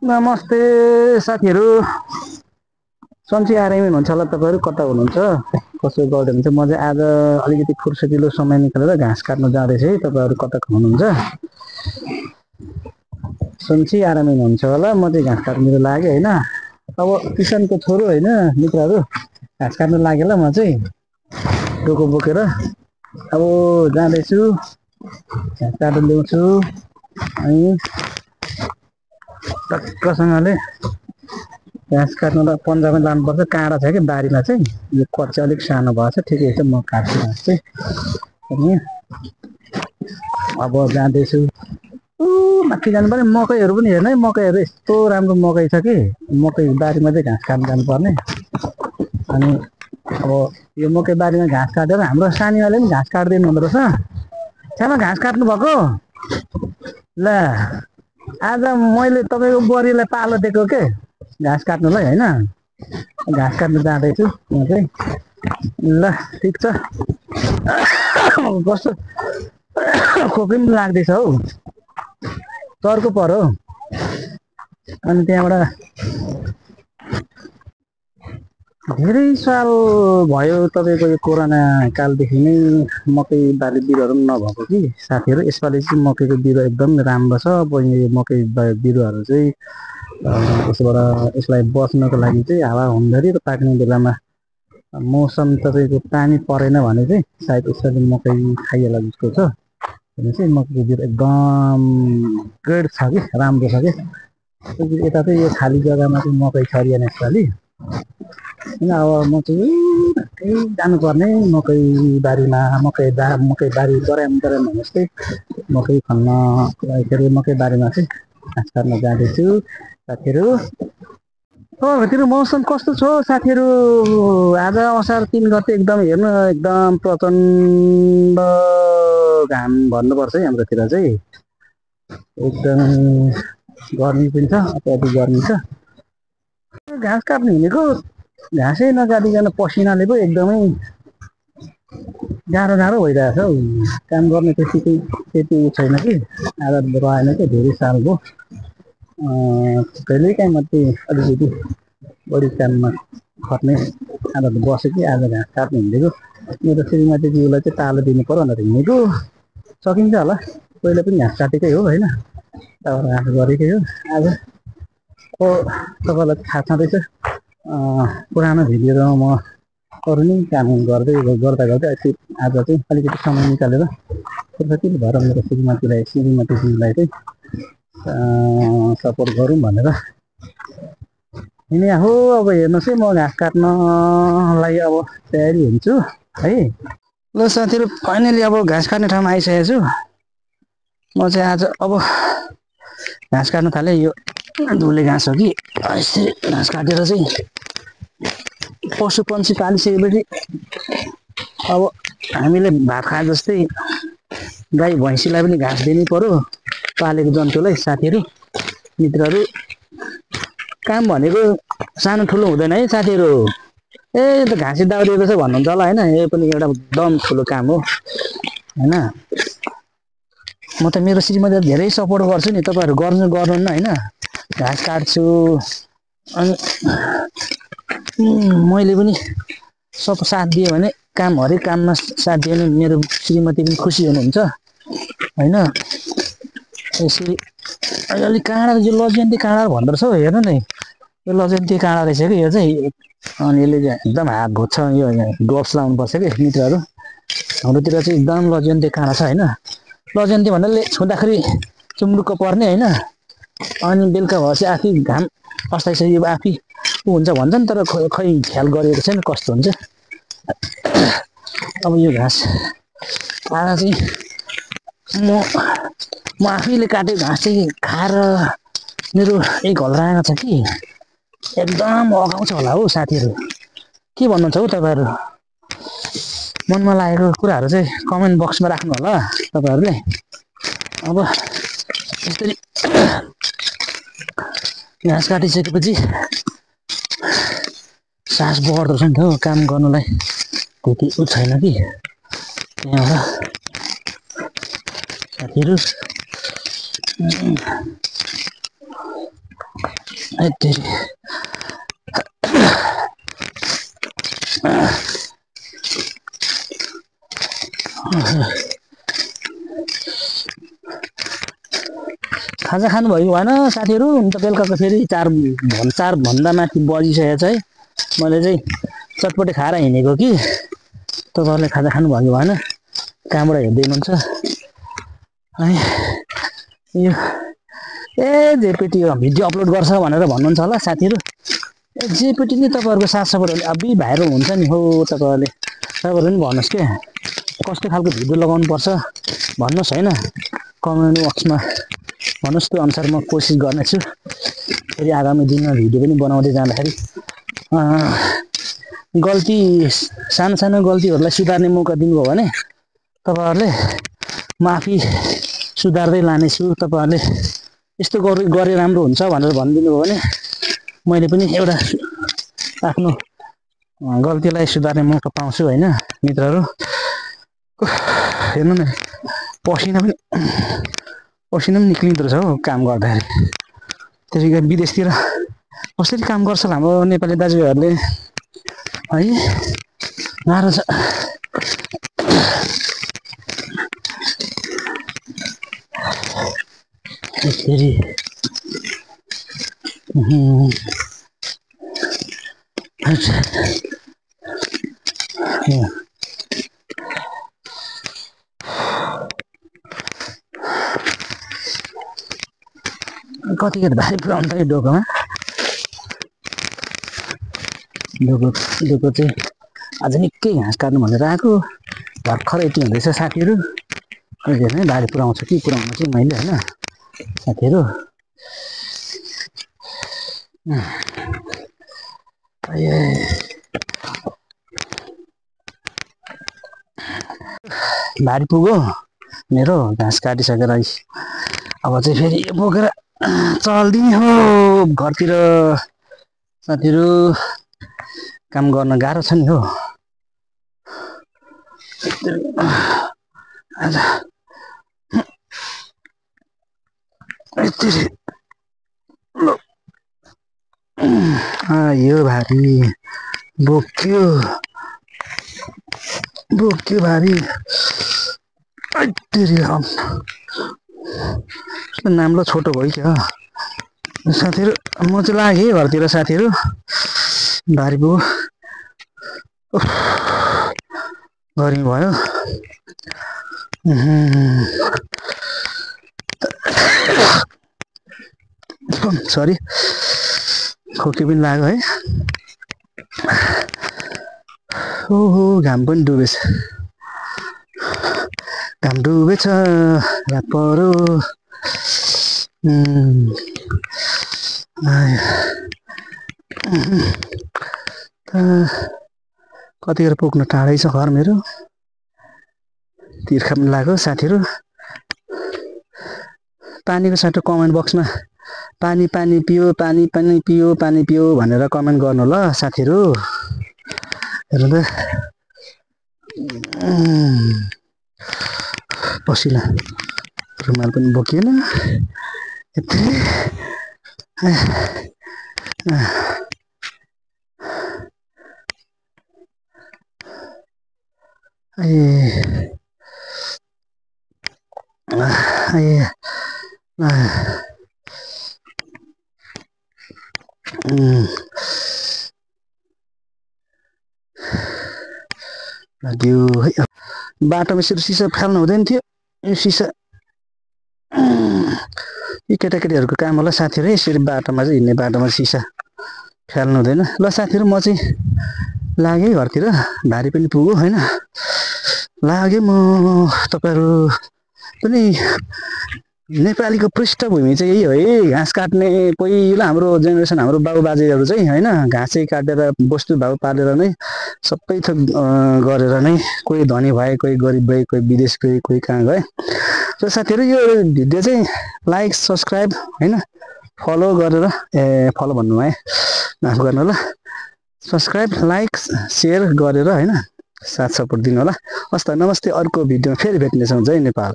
नमस्ते साथीहरू। सन्चै आरामै हुनुहुन्छ होला तपाईँहरू? कता हुनुहुन्छ? कसो गर्दै हुन्छ? म चाहिँ आज अलिकति फुर्सदिलो समय निकालेर घाँस काट्न जाँदैछु है। तपाईँहरू कता हुनुहुन्छ? सन्चै आरामै हुनुहुन्छ होला। म चाहिँ घाँस काट्नु लाग्यो होइन। अब किसानको छोरो होइन मित्रहरू, घाँस काट्नु लाग्यो ल। म चाहिँ डोको बोकेर अब जाँदैछु, घाँस काट्न ल्याउँछु अनि टक्कसँगले घाँस काट्नुलाई पन्जामा लानुपर्छ। काँडा छ कि बारीमा चाहिँ, यो कट चाहिँ अलिक सानो भएको छ। ठिकै छ, म काट्छु घाँस चाहिँ। अनि अब जाँदैछु। माथि जानु पर्ने मकैहरू पनि हेर्नु है। मकैहरू यस्तो राम्रो मकै छ कि मकै बारीमा चाहिँ घाँस काट्नु जानुपर्ने। अनि अब यो मकै बारीमा घाँस काटेर हाम्रो सानीमाले पनि घाँस काट्दिनु हुँदो रहेछ। छ्यामा घाँस काट्नु भएको ल। आज मैले तपाईँको बुहारीलाई पालो दिएको के घाँस काट्नुलाई होइन। घाँस काट्नु जाँदैछु म चाहिँ। ल ठिक छ। कस्तो खोकी पनि लाग्दैछ हौ, चर्को पर्यो। अनि त्यहाँबाट धेरै साल भयो तपाईँको यो कोरोना कालदेखि नै मकै बाली बिरुवाहरू पनि नभएको कि साथीहरू। यसपालि चाहिँ मकैको बिरुवा एकदम राम्रो छ। अब यो मकै बिरुवाहरू चाहिँ यसबाट यसलाई बच्नको लागि चाहिँ हावा हुँदाखेरि र पाक्ने बेलामा मौसम तपाईँको पानी परेन भने चाहिँ सायद यसरी मकै खाइएला जस्तो छ। भने चाहिँ मकैको बिरुवा एकदम ग्रेड छ कि राम्रो छ कि। यता चाहिँ यो खाली जग्गामा चाहिँ मकै छरिएन यसपालि। अब म चाहिँ जानुपर्ने मकै बारीमा। मकै बारी गराम भने जस्तै मकै खन्न यसरी मकै बारीमा चाहिँ घाँस काट्न जाँदैछु साथीहरू। घरतिर मौसम कस्तो छ साथीहरू? आज असार 3 गते एकदम हेर्नु, एकदम प्रचण्ड घाम भन्नुपर्छ है। हाम्रोतिर चाहिँ एकदम गर्मी पनि छ, अत्याधिक गर्मी छ। घाँस काट्नु हिँडेको घाँसै नकाटिकन पसिनाले पो एकदमै गाह्रो भइरहेछ हौ। काम गर्ने त्यति छैन कि, आदत रहेन कि धेरै साल भयो। कहिलेकाहीँ मात्रै अलिकति बढी काममा खट्ने आदत बस्यो कि आज घाँस काट्नु हिँडेको। मेरो श्रीमतीज्यूलाई चाहिँ पालो दिनु पर्यो भनेर हिँडेको। सकिन्छ होला, पहिला पनि घाँस काटेकै हो होइन, घाँस गरेकै हो। आज तपाईँलाई थाहा छँदैछ पुरानो भिडियोमा म अरू नै काम गर्दा आज चाहिँ अलिकति समय निकालेर फुर्सदिलो भएर मेरो श्रीमतीज्यूलाई चाहिँ सपोर्ट गरौँ भनेर हिँडे हो। अब हेर्नुहोस् है, म घाँस काट्नलाई अब तयारी हुन्छु है। ल साथीहरू, फाइनली अब घाँस काट्ने ठाउँमा आइसकेको छु। म चाहिँ आज अब घाँस काट्न थालेँ। यो धुले घाँस हो कि यसरी घाँस काटेर चाहिँ पशु पन्छी पालिसकेपछि अब हामीले भात खाए जस्तै गाई भैँसीलाई पनि घाँस दिनै पर्यो, पालेको जन्तुलाई। साथीहरू मित्रहरू, काम भनेको सानो ठुलो हुँदैन है साथीहरू। त घाँसी दाउरिएको छ भन्नुहुन्छ होला होइन, यो पनि एउटा दम ठुलो काम हो होइन। म त मेरो श्रीमतीलाई धेरै सपोर्ट गर्छु नि, तपाईँहरू गर्नुहुन्न होइन। घाँस काट्छु अनि मैले पनि सब साथ दियो भने, काम हरेक काममा साथ दियो भने मेरो श्रीमती पनि खुसी हुनुहुन्छ होइन। यसरी अलिक काँडा, यो लजेन्ती काँडा भन्दो रहेछ हौ। हेर्नु नि, यो लजेन्ती काँडा रहेछ कि यो चाहिँ। अनि यसले चाहिँ एकदम हात भुट्छ। यो ग्लोभ्स लाउनुपर्छ कि मित्रहरू। हाम्रोतिर चाहिँ एकदम लजेन्ती काँडा छ होइन। लजेन्ती भन्नाले छुँदाखेरि चुम्रुक्क पर्ने होइन। अनि बेलुका भएपछि आफै घाम अस्ताइसक्यो आफै हुन्छ भन्छन्, तर खै ख्याल गरेको छैन कस्तो हुन्छ। अब यो घाँस काँडा चाहिँ म आफैले काटेको घाँस चाहिँ खाएर मेरो एक हल्ला आएको छ कि एकदम अगाउँछ होला हौ साथीहरू। के भन्नुहुन्छ हौ तपाईँहरू? मनमा लागेको कुराहरू चाहिँ कमेन्ट बक्समा राख्नु होला तपाईँहरूले। अब यसरी घाँस काटिसकेपछि सास बढ्दो रहेछ नि त हौ, काम गर्नुलाई त्यति छैन कि। त्यहाँबाट साथीहरू यति खाजा खानुभयो भएन साथीहरू? अन्त बेलुकाको फेरि 4 भन्दा माथि बजिसकेको छ है। मैले चाहिँ चटपटे खाएर हिँडेको कि तपाईँहरूले खाजा खानुभयो भएन? कहाँबाट हेर्दै हुनुहुन्छ है? यो जेपेटी भिडियो अपलोड गर्छ भनेर भन्नुहुन्छ होला साथीहरू। जेपेटी नै तपाईँहरूको साथ सपोर्ट अबि भाइरल हुन्छ नि हो। तपाईँहरूले पनि भन्नुहोस् के कस्तो खालको भिडियो लगाउनु पर्छ भन्नुहोस् होइन, कमेन्ट बक्समा भन्नुहोस्। त्यो अनुसार म कोसिस गर्नेछु फेरि आगामी दिनमा भिडियो पनि बनाउँदै जाँदाखेरि। गल्ती सानो सानो गल्तीहरूलाई सुधार्ने मौका दिनुभयो भने तपाईँहरूले माफी सुधार्दै लानेछु। तपाईँहरूले यस्तो गरे राम्रो हुन्छ भनेर भनिदिनु भयो भने मैले पनि एउटा आफ्नो गल्तीलाई सुधार्ने मौका पाउँछु होइन मित्रहरू। हेर्नु न पसिना पनि निक्लिँदो रहेछ हो काम गर्दाखेरि। त्यसै गरी विदेशतिर कसरी काम गर्छ हाम्रो नेपाली दाजुभाइहरूले है, गाह्रो छ। फेरि कतिखेर भारी पुऱ्याउनु त यो डोकोमा। डोको चाहिँ आज निकै घाँस काट्नु भनेर आएको, भर्खर यति हुँदैछ साथीहरू। अहिले नै भारी पुऱ्याउँछु कि पुऱ्याउनु चाहिँ मैले होइन साथीहरू। भारी पुग्यो मेरो घाँस काटिसकेर। अब चाहिँ फेरि बोकेर चल्दिने हो घरतिर साथीहरू। काम गर्न गाह्रो छ नि हो। यो भारी बोक्यो भारी। नाम्लो छोटो भयो क्या साथीहरू। म चाहिँ लागेँ घरतिर साथीहरू। भारी पुग्यो गर्मी भयो। सरी खोकी पनि लाग्यो है। ओहो घाम पनि डुबेछ, रात परो। कतिखेर पुग्नु टाढै छ घर मेरो। तिर्खा पनि लाग्यो साथीहरू। पानीको साटो कमेन्ट बक्समा पानी पियो भनेर कमेन्ट गर्नु ल साथीहरू। हेर्नु त पसिना रुमाल पनि बोकिएन। लाग्यो है। बाटोमा यसरी सिसा फाल्नु हुँदैन थियो। यो सिसा यी केटाकेटीहरूको काम होला साथीहरू। यसरी बाटोमा चाहिँ हिँड्ने बाटोमा सिसा फाल्नु हुँदैन। ल साथीहरू म चाहिँ लागेँ घरतिर, भारी पनि पुग्यो होइन। लाग्यो म। तपाईँहरू पनि नेपालीको पृष्ठभूमि चाहिँ यही हो है। घाँस काट्ने पहिला हाम्रो जेनेरेसन हाम्रो बाबुबाजेहरू चाहिँ होइन घाँसै काटेर वस्तु भाउ पालेर नै सबै थोक गरेर नै कोही धनी भए, कोही गरिब भए, कोही विदेश गए, कोही कहाँ गए। र साथीहरू यो भिडियो चाहिँ लाइक सब्सक्राइब होइन फलो गरेर फलो भन्नु है माफ गर्नु होला। सब्सक्राइब लाइक सेयर गरेर होइन साथ सपोर्ट दिनु होला। हस् त नमस्ते। अर्को भिडियोमा फेरि भेट्नेछौँ। जय नेपाल।